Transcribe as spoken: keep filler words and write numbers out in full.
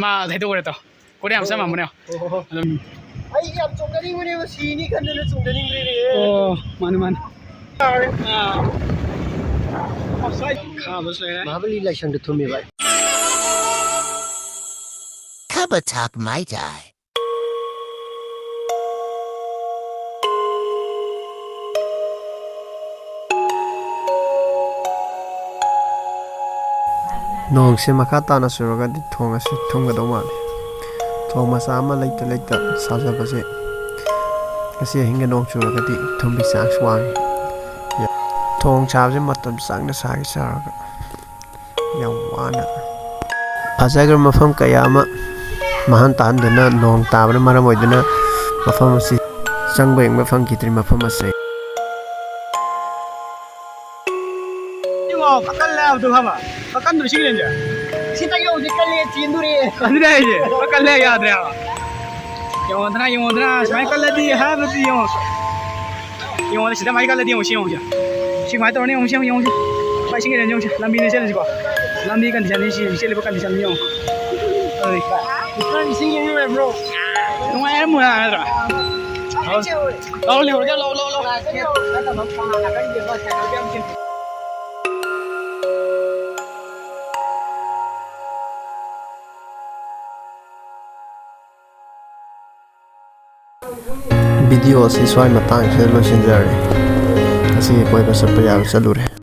ꯃꯥ ꯊꯩꯗꯣꯛꯎꯔꯦ ꯇꯣ꯫ ꯀꯣꯔꯤꯌꯥ ꯃꯆꯥ ꯃꯥꯟꯕꯅꯦ꯫ ꯑꯣ꯫ ꯑꯗꯨꯝ꯫ ꯑꯩ ꯌꯥꯝ ꯆꯣꯡꯊꯅꯤꯡꯕꯅꯦꯕ, ꯁꯤꯅꯤ ꯈꯟꯗꯅ ꯆꯣꯡꯊꯅꯤꯡꯗ꯭ꯔꯦꯅꯦ꯫ ꯑꯣ, ꯃꯥꯅꯦ, ꯃꯥꯅꯦ꯫ ꯑꯥ꯫ ꯈꯥꯕꯁꯨ ꯂꯩꯔꯦ꯫ ꯃꯍꯥꯕꯂꯤ ꯂꯥꯏꯁꯪꯗ ꯊꯨꯝꯃꯦ ꯚꯥꯏ꯫ Cup of top my time. ꯅꯣꯡꯁꯦ ꯃꯈꯥ ꯇꯥꯅ ꯆꯨꯔꯒꯗꯤ ꯊꯣꯡ ꯑꯁꯤ ꯊꯨꯝꯒꯗꯧ ꯃꯥꯜꯂꯤ꯫ ꯊꯣꯡ ꯃꯆꯥ ꯑꯃ ꯂꯩꯇ ꯂꯩꯇ ꯁꯥꯖꯕꯁꯦ ꯉꯁꯤ ꯑꯍꯤꯡꯒ ꯅꯣꯡ ꯆꯨꯔꯒꯗꯤ ꯊꯨꯝꯕꯒꯤ ꯆꯥꯟꯁ ꯋꯥꯡꯉꯤ꯫ ꯊꯣꯡ ꯁꯥꯕꯁꯦ ꯃꯇꯝ ꯆꯪꯅ ꯁꯥꯒꯦ ꯁꯥꯔꯒ ꯌꯥꯝ ꯋꯥꯅ꯫ ꯐꯖꯈ꯭ꯔꯕ ꯃꯐꯝ ꯀꯌꯥ ꯑꯃ ꯃꯥꯡꯍꯟ ꯇꯥꯍꯟꯗꯨꯅ ꯅꯣꯡ ꯇꯥꯕꯅ ꯃꯔꯝ ꯑꯣꯏꯗꯨꯅ ꯃꯐꯝ ꯑꯁꯤ ꯆꯪꯕ ꯌꯦꯡꯕ ꯐꯪꯈꯤꯗ꯭ꯔꯤ ꯃꯐꯝ ꯑꯁꯤ꯫ ꯏꯕꯣ, ꯀꯜꯂꯦ ꯍꯥꯏꯕꯗꯨ ꯈꯪꯕ꯭ꯔꯥ? ꯀꯟꯗ꯭ꯔꯣ ꯁꯤ ꯂꯦꯟꯁꯦ? ꯁꯤꯗ ꯌꯧꯁꯤ ꯀꯜꯂꯦ, ꯆꯦꯟꯗꯣꯔꯦ꯫ ꯑꯗꯨꯅꯦ ꯍꯥꯏꯁꯦ, ꯀꯜꯂꯦ ꯌꯥꯗ꯭ꯔꯦ ꯍꯥꯏꯕ꯫ ꯌꯦꯡꯉꯣꯗꯅ, ꯌꯦꯡꯉꯣꯗꯅ, ꯁꯨꯃꯥꯏꯅ ꯀꯜꯂꯗꯤ ꯍꯥꯏꯕꯗꯤ ꯌꯦꯡꯉꯣ꯫ ꯌꯦꯡꯉꯣ, ꯁꯤꯗ ꯃꯥꯏ ꯀꯜꯂꯗꯤ ꯌꯦꯡꯉꯣ, ꯁꯤ ꯌꯦꯡꯉꯣ, ꯁꯤ꯫ ꯁꯤ ꯀꯃꯥꯏꯅ ꯇꯧꯔꯅꯤ? ꯌꯦꯡꯉꯣ, ꯁꯤ ꯌꯦꯡꯉꯣ, ꯌꯦꯡꯉꯣ, ꯁꯤ꯫ ꯃꯥꯏ ꯏꯁꯤꯡ ꯀꯩꯅꯣ ꯌꯦꯡꯉꯣ, ꯁꯤ꯫ ꯂꯝꯕꯤꯅꯦ ꯆꯦꯜꯂꯤꯁꯤꯀꯣ꯫ ꯂꯝꯕꯤ ꯀꯟꯗꯤꯁꯟꯁꯤ, ꯁꯤ ꯆꯦꯜꯂꯤꯕ ꯀꯟꯗꯤꯁꯟꯁꯤ ꯌꯦꯡꯉꯣ꯫ ꯑꯗꯨꯅꯤ꯫ ꯅꯪ ꯏꯁꯤꯡ ꯌꯦꯡ ꯅꯨꯡꯉꯥꯏꯕ꯭ꯔꯣ? ꯅꯨꯡꯉꯥꯏꯔꯝꯃꯣꯏ ꯅꯠꯇ꯭ꯔꯥ? ꯂꯥꯛꯑꯣ, ꯂꯦꯡꯍꯧꯔꯒꯦ, ꯂꯥꯛꯑꯣ, ꯂꯥꯛꯑꯣ, ꯂꯥꯛꯑꯣ꯫ ꯚꯤꯗꯤꯑꯣ ꯑꯁꯤ ꯁ꯭ꯋꯥꯏ ꯃꯇꯥꯡꯁꯤꯗ ꯂꯣꯏꯁꯤꯟꯖꯔꯒꯦ꯫ ꯉꯁꯤꯒꯤ ꯀꯣꯏꯕ ꯆꯠꯄ ꯌꯥꯕ ꯆꯠꯂꯨꯔꯦ꯫